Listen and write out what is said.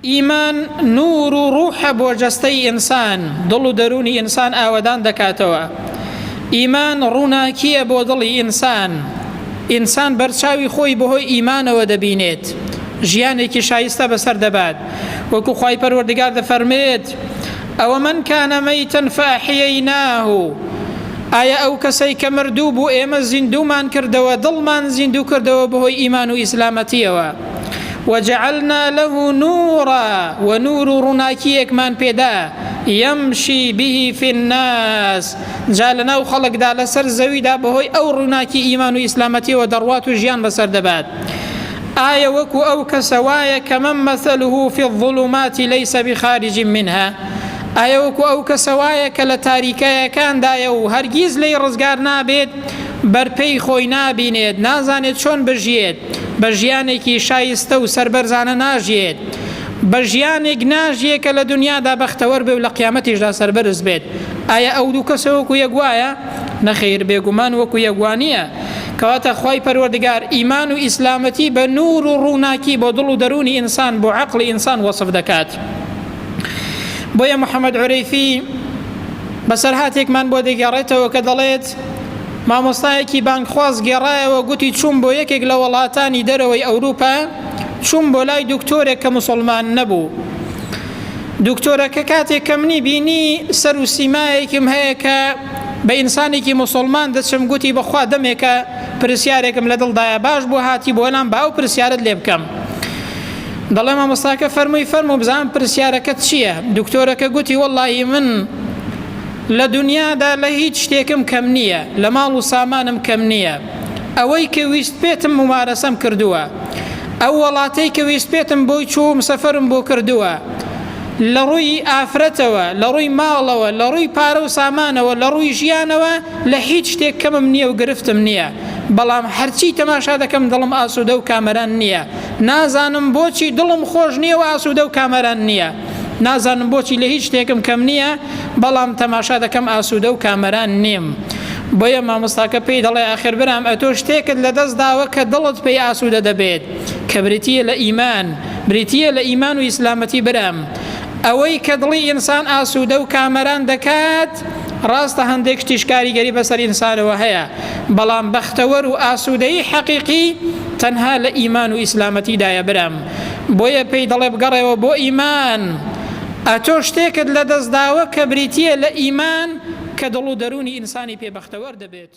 ئیمان نور و ڕوحە بۆ جەستەی ئینسان، دڵ و دەروونی ئینسان ئاوەدان دەکاتەوە. ئیمان ڕووناکییە بۆ دڵی ئینسان، ئینسان بەرچاوی خۆی بەهۆی ئیمانەوە دەبینێت، ژیانێکی شایستە بەسەر دەبات، وەکو خوای پەروەردگار دەفەرموێت، ئەوەمەن کان میتا فاحییناه، ئایا ئەو کەسەی کە مردوو بوو ئێمە زیندوومان کردەوە، دڵمان زیندوو کردەوە بەهۆی ئیمان و ئیسلامەتییەوە. وجعلنا له نورا و نور و ڕووناکییەکمان پێدا، یمشی به فی الناس، جا لەناو خەڵکدا لەسەر زەویدا بەهۆی ئەو ڕووناکی ئیمان و ئیسلامەتیەوە دەڕوات و ژیان بەسەر دەبات. ئایا وەکو ئەو کەسە وایە کە من مثله فی الظلمات لیس بخارج منها، ئایا وەکو ئەو کەسە وایە کە لە تاریکایەکاندایە و هەرگیز لێی ڕزگار نابێت، بەرپێی خۆی نابینێت، نازانێت چۆن بژیێت، بە ژیانێکی شایستە و سەربەرزانە ناژیێت، بە ژیانێک ناژیێ کە لە دونیادا بەختەوەر بێ و لە قیامەتیشدا سەربەرز بێت، ئایا ئەو دوو کەسە وەکو یەک وایە؟ نەخەیر بێگومان وەکو یەک وانییە، کەواتە خوای پەروەردگار ئیمان و ئیسلامەتی بە نور و ڕووناکی بۆ دڵ و دەروونی ئینسان بۆ عەقڵی ئینسان وەسف دەکات. بۆیە محەمەد عورەیفی بەسەرهاتێکمان بۆ دەگێڕێتەوە کە دەڵێت، مامۆستایەکی بانگخواز گێڕایەوە گوتی چووم بۆ یەکێک لە وەڵاتانی دەرەوەی ئەوروپا چووم بۆ لای دکتۆرێک کە موسڵمان نەبوو دکتۆرەکە کاتێک کە منی بینی سەر و سیمایەکم هەیە کە بە ئینسانێکی موسڵمان دەچم گوتی بەخوا دەمێکە پرسیارێکم لە دڵدایە باش بوو هاتی بۆ لام با ئەو پرسیارت لێ بکەم دەڵێ مامۆستاکە فەرمووی فەرموو بزانم پرسیارەکەت چییە دکتۆرەکە گوتی وەڵڵاهی من لە دونیادا لە هیچ شتێکم کەم نییە، لە ماڵ و سامانم کەم نییە، ئەوەی کە ویستبێتم مومارەسەم کردووە، ئەو وەڵاتەی کە ویستبێتم بۆی چووم سەفەرم بۆ کردووە، لە ڕووی ئافرەتەوە، لە ڕووی ماڵەوە، لە ڕووی پارە و سامانەوە، لە ڕووی ژیانەوە لە هیچ شتێک کەمم نییە و گرفتم نییە، بەڵام هەرچی تەماشا دەکەم دڵم ئاسوودە و کامەران نییە، نازانم بۆچی دڵم خۆش نییە و ئاسوودە و کامەران نییە. نازانم بۆچی لە هیچ شتێکم کەم نییە بەڵام تەماشا دەکەم ئاسوودە و کامەران نیم بۆیە مامۆستاکە پێی دەڵێ ئاخر برام ئەتۆ شتێکت لەدەست داوە کە دڵت پێی ئاسوودە دەبێت کە بریتییە لە ئیمان بریتییە لە ئیمان و ئیسلامەتی برام ئەوەی کە دڵی ئینسان ئاسوودە و کامەران دەکات ڕاستە هەندێک شتیش کاریگەری بەسەر ئینسانەوە هەیە بەڵام بەختەوەر و ئاسوودەیی حەقیقی تەنها لە ئیمان و ئیسلامەتیدایە برام بۆیە پێی دەڵێ بگەڕێوە بۆ ئیمان، ئەتۆ شتێکت لەدەست داوە کە بریتییە لە ئیمان کە دڵ و دەروونی ئینسانی پێ بەختەوەر دەبێت.